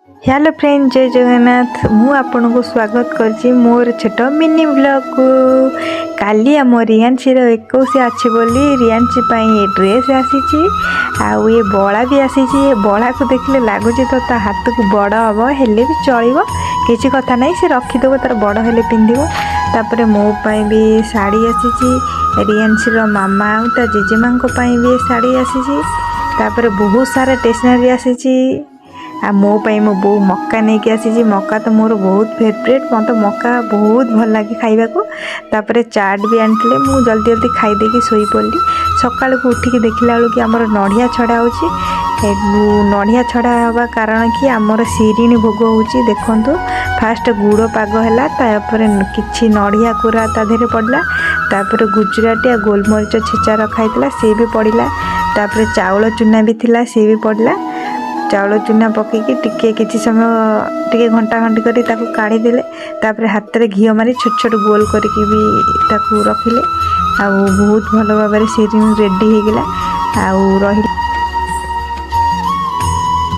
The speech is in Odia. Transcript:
ହ୍ୟାଲୋ ଫ୍ରେଣ୍ଡ, ଜୟ ଜଗନ୍ନାଥ। ମୁଁ ଆପଣଙ୍କୁ ସ୍ୱାଗତ କରିଛି ମୋର ଛୋଟ ମିନି ବ୍ଲଗ୍କୁ। କାଲି ଆମ ରିୟାନ୍ସିର 21 ଅଛି ବୋଲି ରିୟାନ୍ସି ପାଇଁ ଏ ଡ୍ରେସ୍ ଆସିଛି ଆଉ ଏ ବଳା ବି ଆସିଛି। ଏ ବଳାକୁ ଦେଖିଲେ ଲାଗୁଛି ତ ତା ହାତକୁ ବଡ଼ ହେବ, ହେଲେ ବି ଚଳିବ, କିଛି କଥା ନାହିଁ। ସେ ରଖିଦେବ ତାର, ବଡ଼ ହେଲେ ପିନ୍ଧିବ। ତାପରେ ମୋ ପାଇଁ ବି ଶାଢ଼ୀ ଆସିଛି। ରିୟାନ୍ସିର ମାମା ଆଉ ତା ଜେଜେମାଙ୍କ ପାଇଁ ବି ଏ ଶାଢ଼ୀ ଆସିଛି। ତାପରେ ବହୁତ ସାରା ଷ୍ଟେସନାରୀ ଆସିଛି। ଆଉ ମୋ ପାଇଁ ମୋ ବୋଉ ମକା ନେଇକି ଆସିଛି। ମକା ତ ମୋର ବହୁତ ଫେଭରେଟ୍, ମୋତେ ମକା ବହୁତ ଭଲ ଲାଗେ ଖାଇବାକୁ। ତାପରେ ଚାଟ୍ ବି ଆଣିଥିଲେ। ମୁଁ ଜଲ୍ଦି ଜଲ୍ଦି ଖାଇଦେଇକି ଶୋଇପଡ଼ିଲି। ସକାଳକୁ ଉଠିକି ଦେଖିଲା ବେଳକୁ ଆମର ନଡ଼ିଆ ଛଡ଼ା ହେଉଛି। ନଡ଼ିଆ ଛଡ଼ା ହେବା କାରଣ କି ଆମର ଶିରିଣୀ ଭୋଗ ହେଉଛି। ଦେଖନ୍ତୁ, ଫାଷ୍ଟ ଗୁଡ଼ ପାଗ ହେଲା, ତାପରେ କିଛି ନଡ଼ିଆ କୋରା ତା ଦେହରେ ପଡ଼ିଲା, ତାପରେ ଗୁଜୁରାତି ଆଉ ଗୋଲମରିଚ ଛେଚା ରଖା ହେଇଥିଲା, ସିଏ ବି ପଡ଼ିଲା। ତାପରେ ଚାଉଳ ଚୁନା ବି ଥିଲା, ସିଏ ବି ପଡ଼ିଲା। ଚାଉଳ ଚୁନା ପକାଇକି ଟିକେ କିଛି ସମୟ ଟିକେ ଘଣ୍ଟା ଘଣ୍ଟି କରି ତାକୁ କାଢ଼ିଦେଲେ। ତାପରେ ହାତରେ ଘିଅ ମାରି ଛୋଟ ଛୋଟ ଗୋଲ କରିକି ବି ତାକୁ ରଖିଲେ ଆଉ ବହୁତ ଭଲ ଭାବରେ ଶିରିଣୀ ରେଡ଼ି ହେଇଗଲା। ଆଉ ରହିଲା